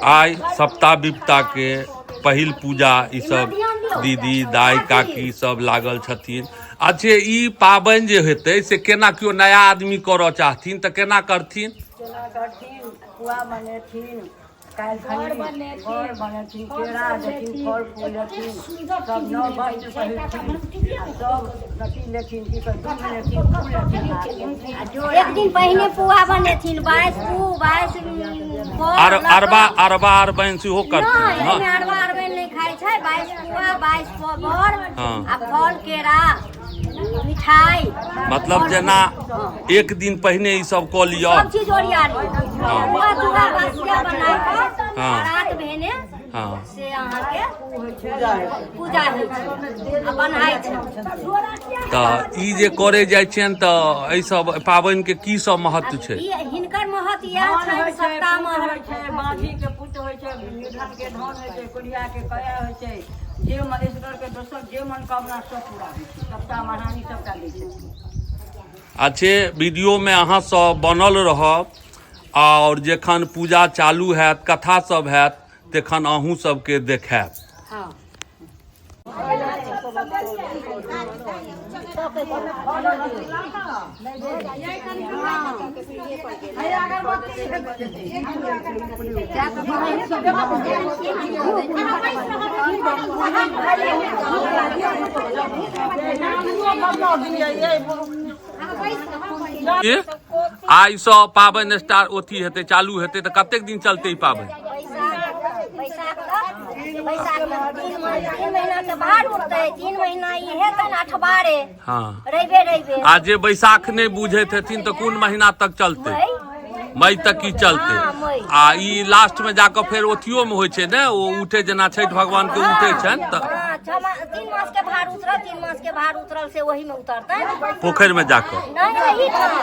आइ सप्ताह विपताके पहिल पूजा ई सब दीदी दाइ काकी सब लागल छथिन। अच्छे ई पाबनि जे हेतै से केना केओ नया आदमी करऽ चाहथिन तऽ केना करथिन? केना करथिन, पुआ बनेथिन, काल्हि खनी बर बनेथिन, केरा देथिन, फल फूल लेथिन, सब नव वस्त्र पहिरथिन, आ सब अथी लेथिन, की कहै दूध लेथिन, फूल लेथिन। एक दिन पहिने पुआ बनेथिन, 22 पू 22 आर अरबा अरबा अरबाइन सेहो करथिन? नहि, एहिमे अरबा अरबाइन नहि खाइ छै। 22 पुआ, 22 बर आ फल, केरा, मिठाई। मतलब जेना एक दिन पहिने ई सब कऽ लिअ, सब चीज ओरिया लिअ, पुआ तुआ बसिया बना कऽ रात भेने से अहाँके पूजा होइ छै आ बन्हाइ छै। तऽ ई जे करे जाइ छियनि तऽ एहि सब पाबनिके की सब महत्व छै? ई हिनकर महत्व इएह धान छनि होइ छै, सप्ताह पुत मे होइ छै, बाँझीके पुत होइ छै, निर्धनके धन होइ छै, कोढ़ियाके कया होइ छै, जे महेश्वरके दोसर जे मनोकामना सब पूरा होइ छै। सबटा महारानी सबटा दै छथिन। अच्छे वीडियोमे अहाँ सब बनल रहब आओर जखन पूजा चालू हैत, कथा सब हैत, तखन अहूँ सबके देखायब। हँ। आइसँ पाबनि स्टार्ट अथी हेतै, चालू हेतै, तऽ कतेक दिन चलतै ई पाबनि? बैसाख तक, बैसाख 3 महीना के बाद उठतै, 3 महीना ई हेतै ने अठबारे। रैबे रैबे। आ जे बैसाख नहि बुझैत हेथिन तऽ कोन महीना तक चलतै? मई तक की चलतै? हँ, मई। आ ई लास्ट मे जाकऽ फेर ओथियो मे होइ छै ने, ओ उठे जेना छठि भगवान के उठे छनि तऽ? हँ, 6 मास, 3 मास के भार उतरल, 3 मास के भार उतरल से ओही में उतरतै। पोखरि मे जाकऽ? नहि, एहिठाम।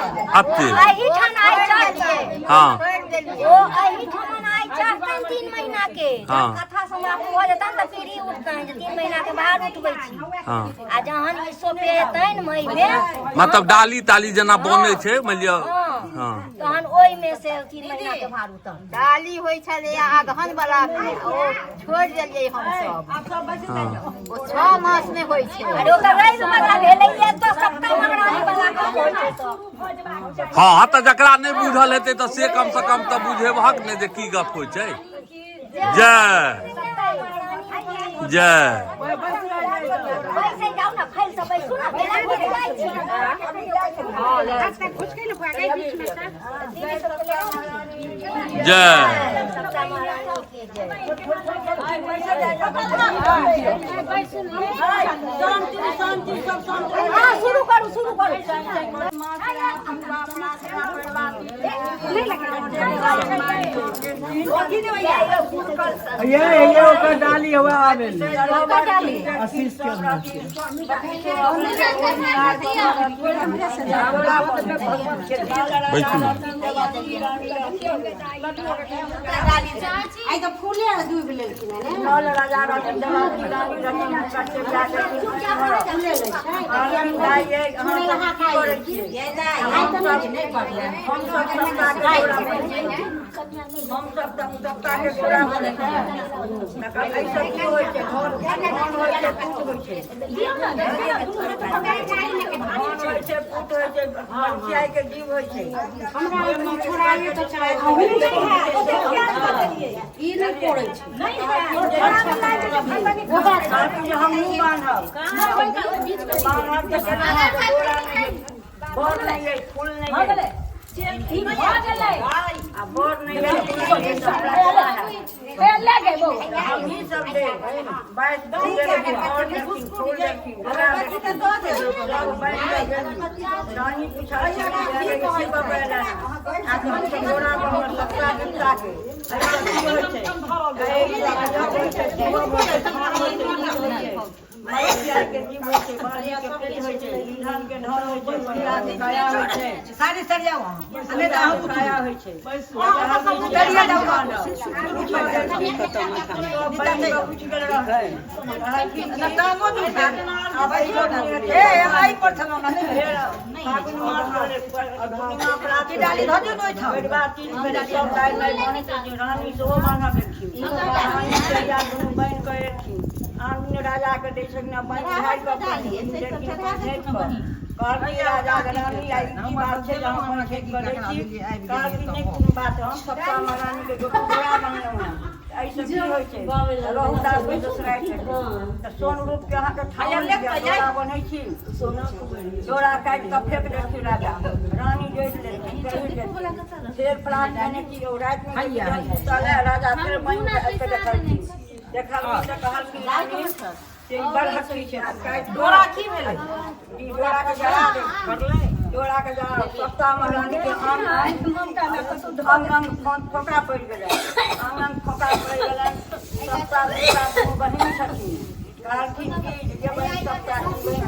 अते? एहिठाम आइ चढ़तै। ओ एहिठाम आइ चढ़तनि 3 महीना के। जब कथा समाप्त भऽ जेतनि तऽ पीढ़ी उठतनि जे 3 महीना के भार उठबै छी। आ जहन ई सोपेतनि मई मे मतलब डाली ताली जेना बनै छै, मानि लिअ। तहन ओहिमे से 3 महीना के भार उतरतै। डाली होइ छलै अगहन वाला मे, ओ छोड़ि देलियै हमसब। ओ 6 मास मे होइ छै। अरे ओकर रवि वाला भेलैये तऽ सप्ताह महारानी वाला कम होइ छै तऽ। हँ, तऽ जकरा नहि बुझल हेतै तऽ से कम से कम तऽ बुझेबहक ने जे की गप होइ छै। जय जय। बैसै जाउ ने, फैल से बैसू ने, बेला घुसि जाइ छी। जय। सप्ताह महारानी के जय। शांति शांति, सब शांति। हँ, शुरू करू, शुरू करू। ये ये ओकर डाली हुआ आबे आशीष के अंदर। बैठू ने। आइ तऽ फूले डूबि लेलखिन हँ ने। नल राजा रहथिन, जलाती रानी रहथिन, हुनकर चेला रहथिन। दाइ यै, अहाँ सब की करै छियै? हमसब सप्ताह के गोरा बनै छी। हमसब तऽ सप्ताह के गोरा बनै छी। तकर एहिसँ की होइ छै? धन धन होइ छै, पूत होइ छै, धन होइ छै, पूत होइ छै, मनुष्य के जीव होइ छै। ई नहि पड़ै छै। कहलखिन जे हमहूँ बान्हब, बान्हब तऽ केना हैत? डोरा नहि, बर नहि अइ, फूल नहि अइ आ बर नहि अइ, फूल नहि अइ, तऽ हमरा केना हैत? हमही सब देब, 22 फूल देलखिन, बर देलखिन, फूल देलखिन, डोरा देलखिन, सब बान्हि कऽ गेली। रानी पुछलखिन कि शिव बाबा एला आ तऽ हमसब डोरा बान्हब सप्ताह बिपताके। एहिसँ की होइ छै? एहि जब होइ छै, शिव होइ छै, धान होइ छै, पूत होइ छै, मनुष्य के जीव होइ छै। छै, बाँझी के पेट होइ छै, निर्धन के धन होइ छै, महिला के काया होइ छै। साड़ी सरियाउ अहाँ, आ नहि तऽ अहाँ उठू। काया होइ छै। उतरिए जाउ बाबू। उठि गेल रहथिन। नहि, टांगो दुखायल। आ बैसो ने। ए, एहि पर छलहुँ ने, नहि भेल। फागुन मास भेलै, पूर्णिमा प्रात ई डाली धऽ दियौ ने ओहिठाम। भैरवा तीज भेलै, सब दाइ माइ बनैत छथिन, रानी सेहो बान्हऽ गेलखिन। रानी चैया दुनू बनि कऽ एलखिन। आनन्द राजाके दै छलखिन आ पानि ढारि कऽ पानि देलखिन पानि कऽ। कहलखिन राजा के रानी आइ की बात छै जे अहाँ पानि छाँटि कऽ दै छी? कहलखिन नहि कोनो बात, हम सप्ताह महारानीके डोरा बनेलहुँ हेँ। एहिसँ की होइ छै? रहुदास दोसराइ छथिन तऽ सोन रूपके अहाँके ठाम डोरा बन्है छी। डोरा काटि कऽ फेक देलखिन राजा, रानी जोड़ि लेलखिन, पहिर लेलखिन। फेर प्रात भेने की ओ रातिमे सुतल राजा फेर पानि आबि कऽ देखलखिन। देखलखिन तऽ कहलखिन रानी से ई बड़ हट्टी छै, काटि डोरा की भेलै? ई डोराके जरा दे, डोराके जरा। सप्ताह महारानीके अंग अंग अंग फोका पड़ि गेलै, अंग अंग फोका पड़ि गेलनि। सप्ताह दूटा दुनू बहिन छथिन। कहलखिन कि जे बहिन सप्ताह बहिन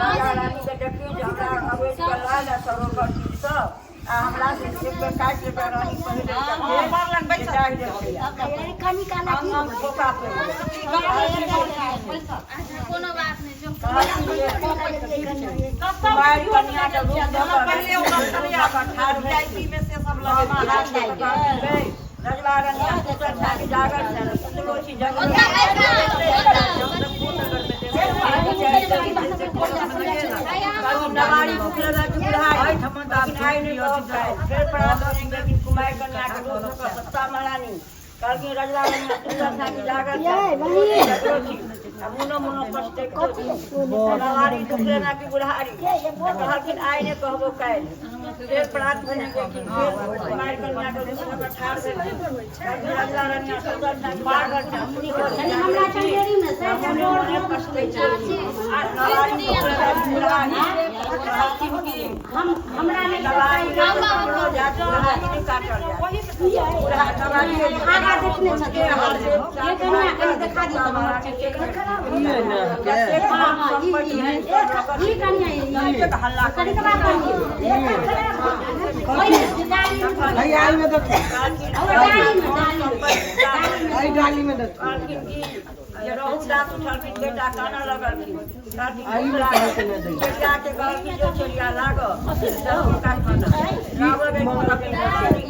राजा रानीके देखियौ जे हमरा अबैत कऽ लाल आ सरोवर चीज सब आ हमरा से एक बेर काटि लेबै। रानी पहिले डाहि देलकै, अंग अंग फोका पड़ि गेलै। कोनो बात नहि। कुमारि कन्याके रूप धऽ कऽ ठाढ़ भेल। मामा हाथ पकड़लकै। रजवा रनिया सुतल छाती जागल छल, सुतलो छी जगलो। नवारी भूख लगल छै बुढ़ारी, लेकिन आइ नहि कहब काल्हि। फेर प्रात भेने गेलखिन कुमारि कन्याके रूप धऽ कऽ सत्ता महारानी। कहलखिन रजवा रनिया सुतल छाती जागल छल, जगलो छी आ मुनो मुनो पछतैतो छी। नवारी दुख लेना कि बुढ़ारी? तऽ कहलखिन आइ नहि कहबो काल्हि। फेर प्रात भेने गेलखिन, फेर कुमारि कन्याके रूप धऽ कऽ ठाढ़ भेलखिन। कहलखिन रजवा रनिया सुतल छाती जागल छल, हमरा चंगेरी में से नवारी दुख लेना कि बुढ़ारी? कहलखिन कि हम हमरा नहि नवारी ककरो जात बुढ़ारी नहि काटल जाय। बुढ़ा नवारी आगा देखने छथिन। ये कन्या कनि देखा दियौ तऽ हमर चंगेरी। हाँ हाँ, ई ई कन्या, ई हल्ला कनिकबा कन्या ओहि डाली में। भैया, एहिमे देखो। ओहि डाली में, डाली में। एहि डाली में देखो। कहलखिन कि जे रहु दास उठलखिन, बेटा कानऽ लगलखिन। कहलखिन चिड़िया के, कहलखिन जो चिड़िया लागऽ हुनका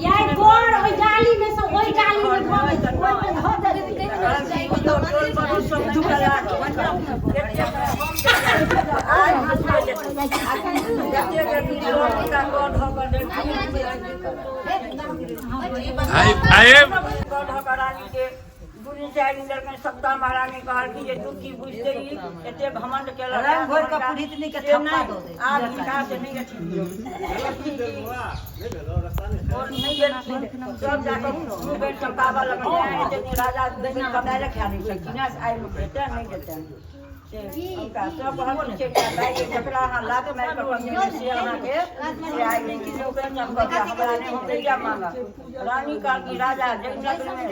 यार गोर ओहि डाली में से ओहि डाली में धऽ दे, ओहि पे धऽ दे। टोल पड़ोस सब दुखऽ लागल। जतेक हुनका गऽ धऽ कऽ देलखिन। आइ आइ गऽ धऽ कऽ रानी के 2 दिन 4 दिन देलखिन। सप्ताह महारानी कहलखिन जे तू की बुझते, ई एते घमंड केलक। रंग घोरि कऽ पुरहितनी के से थप्पा नहि, दऽ दे। आब हिनका से नहि अथी और नहि गेलखिन। सब जाकऽ 2 बेर चमकाबऽ लगल। एते दिन राजा 2 बेर कमाए खा लै छलखिन, आइ देतनि नहि देतनि से हुनका सब कहलखिन छै जकरा अहाँ लात मारि कऽ कमेबै से अहाँके से आइ नहि किछु बेर चमकत। हमरा नहि, हम नहि जायब मांगऽ। रानी कहलखिन राजा जाहि नगरमे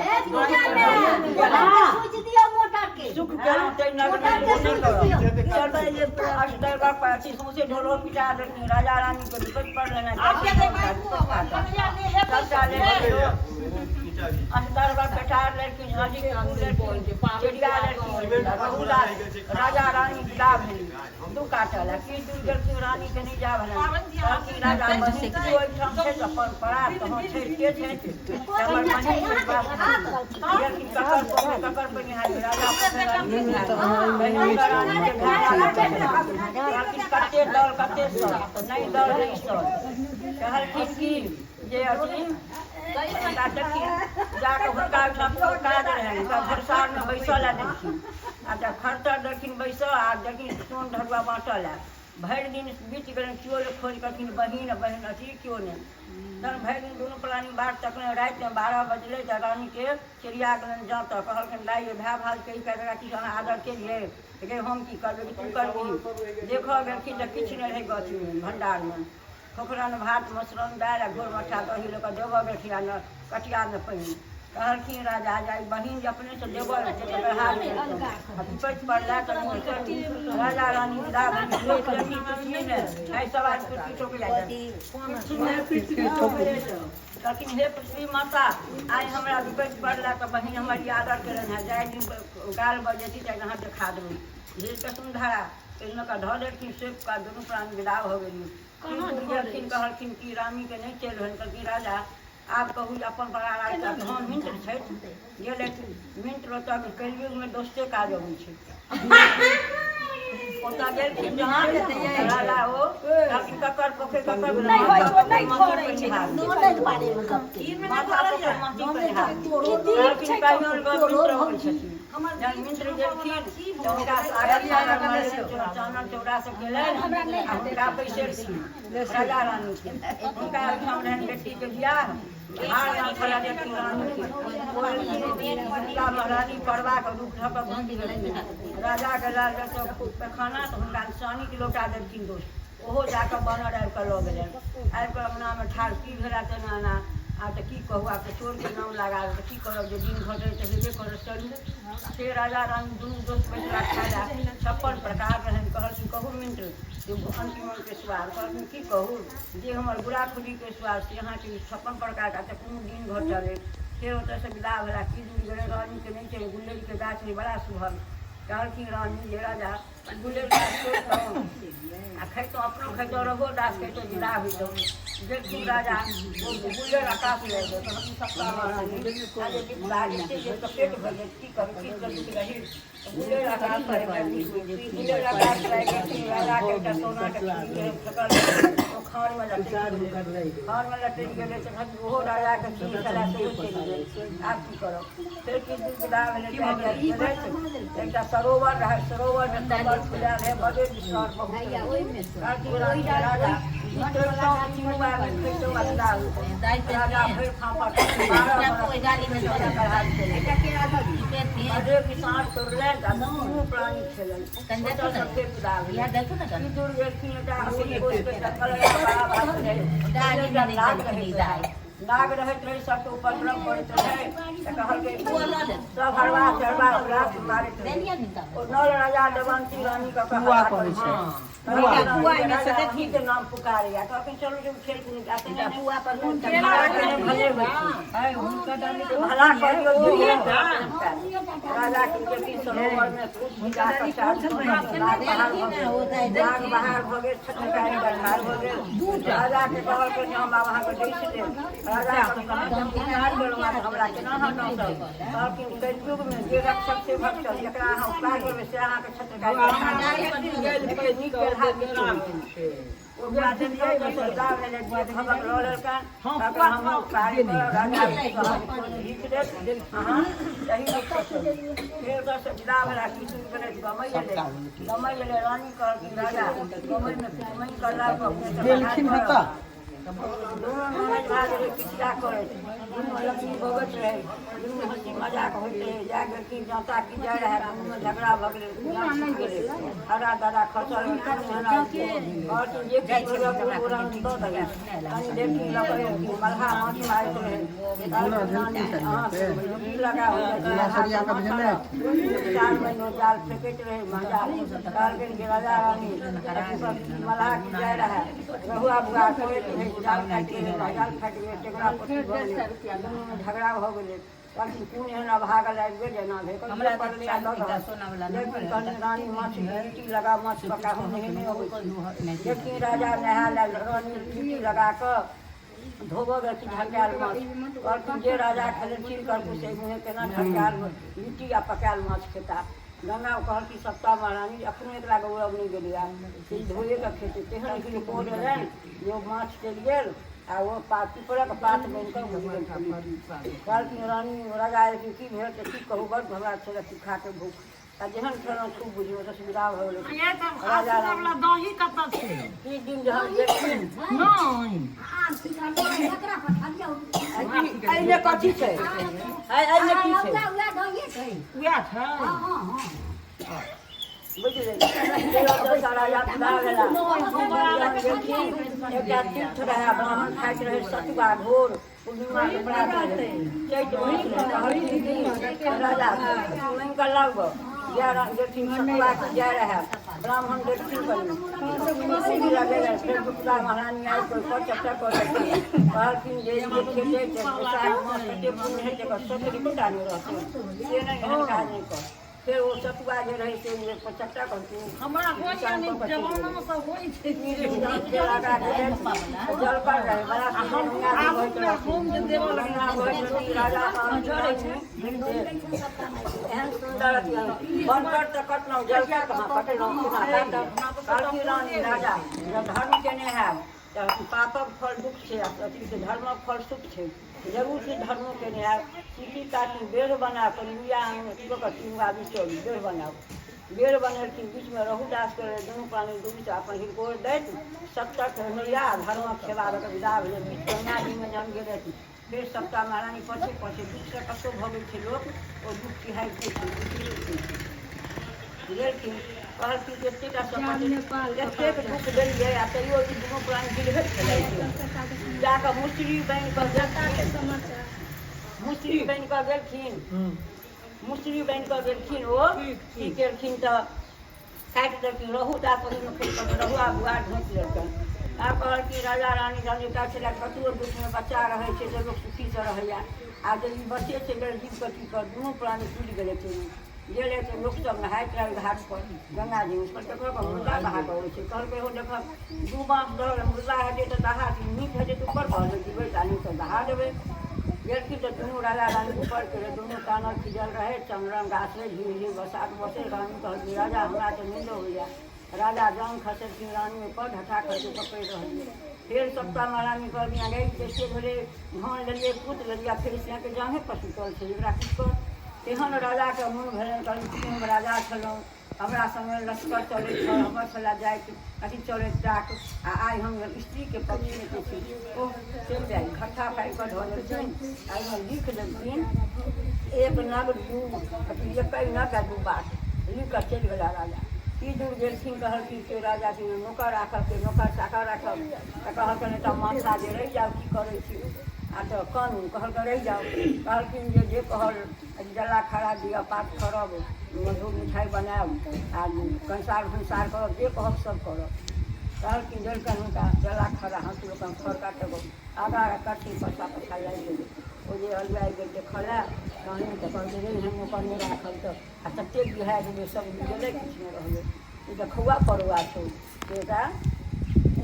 स्विच दियौ मोटर के। सुख केलहुँ ताहि नगरमे ओ नहि करब। अष्टदर्भक अथी सौंसे ढोलो पिटा देलखिन। राजा रानीके विपत पड़लनि। सबटा ले अष्टदर्भक पेठार लेलखिन, हँसी लेलखिन, चिड़िया लेलखिन, बहुला राजा रानी विदा भेली। दू काटल आ की दूर गेलखिन, रानीके नहि जा भेलनि। कहलखिन राजा बहिन तू ओहिठाम छै तऽ अपन परात तऽ छै के छै हमर बहिन छै बाप गेलखिन। ककर पोखरि ककर बनिहारी राजा पोखरि बहिन रानीके कहलखिन कते दल कते सर नहि दल नहि सर। कहलखिन कि जे अथी हुनका देखिन जाकऽ हुनका ओहिठाम काज रहनि। हुनका भरसारमे बैसऽ लए देलखिन आ तऽ खरतर देलखिन बैसऽ आ देखिन सोन ढरुआ बाँटऽ लए। भरि दिन बीत गेलनि, केओ नहि खोज करथिन बहिन बहिन अथी केओ नहि। तहन भरि दिन दुनू प्राणी बाट तकने। रातिमे 12 बजलै तऽ रानीके चिड़िया गेलनि जाँतऽ। कहलखिन दाइ ये भाय भाज कहि कऽ एकरा किछु अहाँ आदर केलियै? गे हम की करबै कि तू करबही? देखऽ गेलखिन तऽ किछु नहि रहै अथीमे भण्डारमे। खोखरन भात, मसरन दालि आ घोर मट्ठा दही लऽ कऽ देबऽ गेलखिन आ कटियामे पानि। कहलखिन राजा जे आइ बहिन जे अपनेसँ देबऽ लगतै तऽ बढ़ा देतै आ विपत्ति पड़ला तऽ राजा रानी विदा भेलखिन। पृथ्वीमे आइ सब आदमी पृथ्वी ठोकै जाइ कहलखिन हे पृथ्वी माता, आइ हमरा विपत्ति पड़ला तऽ बहिन हमर ई आदर केलनि हेँ, जाहि दिन गाल बजेती ताहि दिन अहाँ देखा देबै। हे वसुन्धरा ताहिमे कऽ धऽ देलखिन, सौंपि कऽ दुनू प्राणी विदा भऽ गेली। गेलखिन कहलखिन कि रानीके नहि चलि रहल। कहलखिन राजा आब कहू जे अपन बड़ा हँ मित्र छथि गेलथि मित्र ओतऽ कलयुगमे दोस्ते काज अबै छै। ओतऽ गेलखिन जहाँ राजा ओ कहलखिन ककर पोखरि ककर माथा पोखरि माटी परिहार। कहलखिन कहियो मित्र अबै छथिन। जहन मित्र गेलखिन तऽ हुनका सागर चानन चौड़ा से केलनि आ हुनका बैसेलखिन राजा रानीके। हुनका ओहिठाम रहनि बेटीके बियाह, हार छला देलखिन रानीके। हुनका महारानी पड़बाके रूप धऽ कऽ घुमि गेलखिन। राजाके लाल जतऽ पैखाना तऽ हुनका चानीके लोटा देलखिन दोस्त, ओहो जाकऽ बानर आबि कऽ लऽ गेलनि। आबि कऽ अङ्गनामे ठाढ़ की भेला तेना एना आब तऽ की कहू, आब तऽ चोरके नाम लगा तऽ की करब, जे दिन घटै तऽ हेबे करत। चलू से राजा रानी दुनू दोस्त बैसला खाय लए, 56 प्रकार रहनि। कहलखिन कहू मित्र जे अंतिमके स्वाद। कहलखिन की कहू जे हमर बुरा खुलीके स्वाद से अहाँके 56 प्रकारके तऽ कोनो दिन घटल अछि। फेर ओतऽसँ विदा भेला। की दूर गेलै रानीके नहि छै, गुल्लेरके गाछ रहै बड़ा सुभग। कहलखिन रानी जे राजा गुल्लेर गाछ तोड़ितहुँ आ खैतहुँ, अपनो खैतहुँ रघुओ दास खैतहुँ, विदा होइतहुँ। गेलखिन राजा ओ गुल्लेर आकाश लऽ गेल। कहलखिन सप्ताह महारानी आ जे जे पेट भरि गेल की करू की करू रही गुल्लेर आकाश गुल्लेर आकाश लए गेलखिन। राजाके एकटा सोनाके फेकल ओ खानमे लटकि गेलै, खानमे लटकि गेलै तऽ ओहो राजाके चीज छलै सेहो चलि गेल। आब की करब? फेर किछु दिन विदा भेलै, एकटा सरोवर रहै, सरोवरमे कमल फुलायल रहै, बड़े विशाल बहुत। राजा राजा भरि फाँफर 12 बड़े किसान तोड़लनि आ दुनू प्राणी खेलनि। ओतऽसँ फेर विदा भेलै। की दूर गेलखिन एकटा रहै, नाग रहैत रहै, सबके उपद्रव करैत रहै तऽ कहलकै सब हरवा चरवा ओकरा मारैत रहै। ओ नल राजा देवंती रानी के कहै छै के नाम पुकारैया। कहलखिन चलू जे खेल भला करियौ। राजा की गेलखिन सरोवरमे नाग बाहर भऽ गेल, छत्रकारी ठाढ़ भऽ गेल। राजाके कहलकै जे हम आब अहाँके डसि देब। राजा हमरा केना अहाँ डसब? कहलखिन कलयुगमे जे रक्षक सेवक छल जकरा अहाँ उपकार करबै से अहाँके छत्रकारी नीक ओ लऽ लेलकनि। फेर ओतऽसँ विदा भेला। किछु गेलै गमइ एलै, गमइ एलै। रानी कहलखिन राजा गमइमे कुटमैन करला गेलखिन हँ तऽ दुनू ननैद भए गेलै पिसिया करैत, दुनू लक्ष्मी भोगैत रहै, दुनू हँसी मजाक होइत रहै। जा गेलखिन जाँता की जाइ रहै, दुनूमे झगड़ा भऽ गेलै, गेलै हरा दरा खसल। कहलखिन जे किछु रानी दऽ देलनि। कनि देखी लऽ कऽ मलहा माछ मारैत रहै। अहाँ लगा 4 महीना जाल फेकैत रहै मजा। कहलखिन कि राजा रानी मलहा की जाइ रहै, रहुआ बुआ करैत रहै, जाल काटि गेलै, जाल फाटि गेलै, टेकरा पोती भऽ गेलै, दुनूमे झगड़ा भऽ गेलै। कहलखिन कोन एहन अभागल आबि गेल जेना भेल? लेकिन कहलखिन रानी माछ लिट्टी लगा माछ पका, हम नहेने अबै छी। देखिन राजा नहा लेल, रानी लिट्टी लगा कऽ धोबऽ गेलखिन झरकायल माछ। कहलखिन जे राजा खेलखिन करकू से मुँहे केना झरकायल लिट्टी आ पकायल माछ खेता? गंगा कहलखिन सप्ताह महारानी एखनो एकरा गौरव नहि गेलैए से धोए कऽ खेतै। तेहन हिलकोर एलनि जे ओ माछ चलि गेल आ ओ पीपरक पात बनि कऽ उगि गेल। कहलखिन रानी राजा एलखिन की भेल? तऽ की कहू, बड़ हमरा छलै सुखाके भूख आ जेहन खेलहुँ खूब बुझियौ तऽ सुविधा भऽ गेलै। राजा दही कतऽ छै? किछु दिन जहन गेलखिन एहिमे कथी छै? एहिमे की छै? उएह छै। बुझि गेलियै। ओतऽसँ राजा विदा भेला। गेलखिन, एकटा तीर्थ रहए, ब्राह्मण खाइत रहै सतुआ घोर। पूर्णिमाके प्रात रहै, चैत मास रहै। कहलखिन कि राजा माँगि कऽ लाउ गऽ। गेलखिन, सतुआके जाय रहए, ब्राह्मण देखथिन कनि लगेलै। फेर गुप्ता महारानी आबि कऽ ओहिपर चर्चा कऽ देलखिन। कहलखिन जे ई जे खेतै से बैसाख मास कते पुण्य हेतै, एकर सत्र एकोटा नहि रहतै, से नहि, एहन काज नहि कर। फेर ओ सतुआ जे रहै से चट्टा कहलखिन जलकर रहै बड़ा सुन्दर। गंगा जी बहैत रहथिन, गंगा बहैत रहथिन। राजा कहलखिन, एहन सुन्दर अथी बनकर तऽ कटलहुँ, जलकर कहाँ कटलहुँ, केना काटब? कहलखिन रानी, राजा जब धर्म केने हैब तऽ पापक फल दुःख छै आ अथी छै, धर्मक फल सुख छै। जरूर छै धर्मो केने हैब। सीटी काटी बेर बना कऽ बिया अथी कऽ कऽ तीनू आदमी चलू, बेर बनाउ। बेर बनेलखिन, बीचमे रहुदासके रहै। दुनू प्राणी दूरीसँ अपन हिलकोर दैत सत्तक नैया धर्मक सेवा लऽ कऽ विदा भेलै। बीच गंगाजीमे जहन गेलथि, फेर सभटा महारानी पाछे पाछे। दुःखसँ कतहु भगै छै लोक, ओ दुःख चिहाइते छै, छै गेलखिन। कहलखिन कि एतेक एतेक दुःख देलियै आ तैयो ई दुनू प्राणी गिरहत छलै। जाकऽ मुसरी बनि कऽ गेलखिन, मुसरी बनि कऽ गेलखिन, मुसरी बनि कऽ गेलखिन। ओ की केलखिन तऽ काटि देलखिन रहु दास, ओहिमे खसि पड़ल, रहुआ बुआ ढोकि लेलकनि। आब कहलखिन राजा रानी, जहन एकटा छलै, कतबो दुःखमे बच्चा रहै छै तऽ लोक सुखीसँ रहैए, आ जे ई बच्चे छै गेल जीवके की कर। दुनू प्राणी टूटि गेलै। चलि गेलै तऽ लोकसभ नहाइत रहै घाटपर गंगाजी पर। देखलक मुर्दा बहा कऽ अबै छै। कहलकै, हो देखक, दू बाँस दऽ मुर्दा हेतै तऽ दहा, नीक हेतै तऽ ऊपर भऽ जेतै जीबै, आ नहि तऽ दहा देबै। गेलखिन तऽ दुनू राजा रानी ऊपर गेलै। दुनू कानल खीजल रहै, चन्दन गाछ रहै, झिर झिर बसात बसै। रानी कहलखिन, राजा, हमरा तऽ नींद होइए। राजा जान खसेलखिन, रानी ओहिपर ढठा खसि पकड़ि रहलियै। फेर सभटा महारानी कहलखिन, अरे जैसे भेलै, धान लेलियै, पूत लेलियै, फेर सियाके जाने पर सुतल छै, एकरा की कर? तेहन राजाके मोन भेलनि। कहलखिन, हम राजा छलहुँ, हमरा संगे लश्कर चलै छल, हमर छलै जाइत अथी चलैत डाक, आ आइ हम स्त्रीके पक्षमे के छी? ओ चलि जाइ। घट्ठा फाड़ि कऽ धऽ देलखिन आ एहिमे लिख देलखिन, एक नग दू अथी, एकहि नग आ दू बाट लिख कऽ चलि गेला राजा। की दूर गेलखिन, कहलखिन के राजा के नौकर राखब के नौकर चाकर राखब? तऽ कहलखिन, एकटा माथा जे रहि जाउ, की करै छी? आ तऽ कानू। कहलकै, रहि जाउ। कहलखिन जे जे कहल जला खड़ा दिअ, पात करब, मधुर मिठाइ बनायब आ कंसार भंसार करब, जे कहब सब करब। कहलखिन, देलकनि हुनका जला खड़ा, हँसू लोकनि खर काटब, आगा करथिन, पछा पछा लागि गेलै। ओ जे हलुआइ गेल देखऽ लए तहन तऽ कहलकै, रे हम नौकर नहि राखब तऽ आ ततेक बिहाय गेलै, सब गेलै, किछु नहि रहलै। ई तऽ खौआ पड़ुआ छौ, एकरा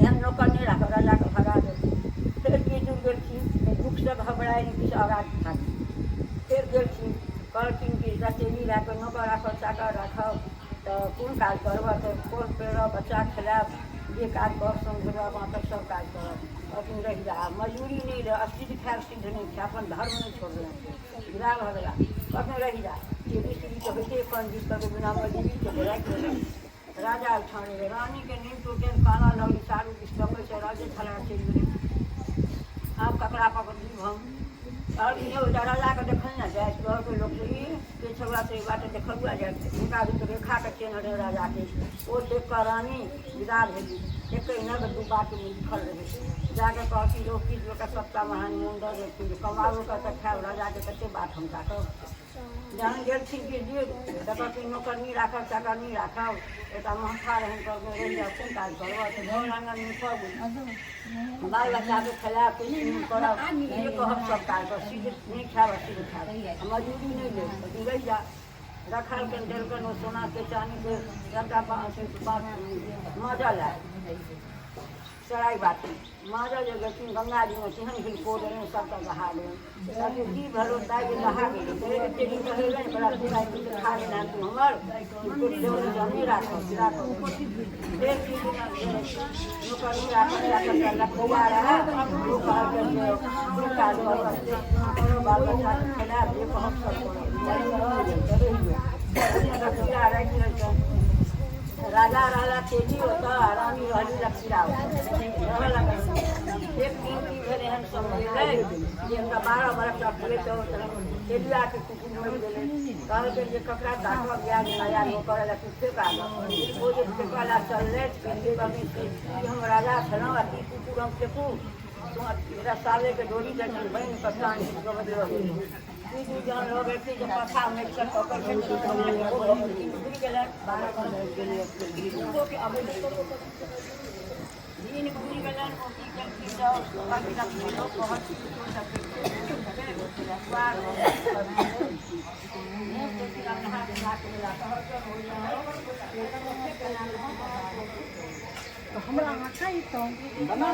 एहन नौकर नहि राखब। राजाके भगा देलखिन। फेर की दूर गेलखिन तऽ दुःखसँ घबराइ नहि किछु आगाँ भागी। फेर गेलखिन, कहलखिन कि रचेली राखब, नौकर राखब, चाकर राखब तऽ कोन काज करबह? तऽ कोन पेरब, बच्चा खेलायब, जे काज करब, समझेबह, बाँटब, सब काज करब। कहलखिन, रहि जा, मजूरी नहि रहै, असिद्ध खायब, सिद्ध नहि खायब, अपन धर्म नहि छोड़लनि। विदा भऽ गेला। कहलखिन, रहि जा, चेरी सीढ़ी तऽ होइते पंडित कहलकै, बिना मजूरीके तऽ राखि लेलक। राजा ओहिठाम रहै, रानीके नींद टूटलनि, कानऽ लगली, चारू दिस तकै छै, राजे छला चलि गेलै, आब ककरा पकड़ली हम? कहलखिन, यौ राजाके देखल ने जाय। कहलकै लोक, ई के छौआ से बाटे देखलुआ जाय। हुनका भी रेखाके चेन्ह रहै राजाके। ओ देख कऽ रानी विदा भेली। एके नग दू बाटमे लिखल रहै। जाकऽ कहलखिन, यौ किछु लोकके सभटा महान मोन दऽ देलखिन जे कमाबो कऽ तऽ खायब, राजाके कते बात हम ताकब? जहन गेलखिन कि जे तऽ कहलखिन, नौकरनी राखब, चाकरनी राखब। एकटा महथा रहनि। कहलखिन, रहि जाउ, कोन काज करब? तऽ घर आङ्गन नीपब, बाल बच्चाके खेलायब, किछु करब, जे कहब सब काज करब, सिद्ध नहि खायब, असिद्ध खायब, मजूरी नहि लेब। कहलखिन, रहि जा। रखलकनि, देलकनि ओ सोनाके चानीके सबटा माजल आयल सराय बाटी माजल। जे गेलखिन गंगाजीमे, तेहन हिलकोर रहनि, सबटा दहा गेलनि। कहलखिन, की भेलो दाइ जे दहा गेलै? एते दिन रहलै बड़ा खा गेल तू हमर नहि राखब, राखब। फेर की दिना नौकरनी राखब, लखौआ रहए। ओ कहलकै जे कोन काज करब? बाल बच्चाके खेलायब, जे कहब सब करब। लखीरा राखि लेलकनि। राजा रहला तेजी ओतऽ, रानी रहली लखीरा ओतऽ रहऽ लगल। एक दिन की भेलै हन एहन समय एलै जे हमरा 12 बरख पुरैत तेलुआके कुकुर मरि गेलै। कहलकै जे ककरा ताकब गया जे नया लोक करऽ लए तू फेक आबऽ। ओ जे फेकऽ लए चललै, ई हम राजा छलहुँ आ ई कुकुर हम फेकू? रसालेके डोरी जखन बान्हि कऽ टाँगि दू जहन लोग एथिन जे पथा मारि कऽ पकड़ बुझि गेलनि। 12 बरख कुकुरोके अबै दिन बुझि गेलनि। ओ की केलखिन तऽ कहलखिन लोक कहत हमरा अहाँ कहितहुँ बना।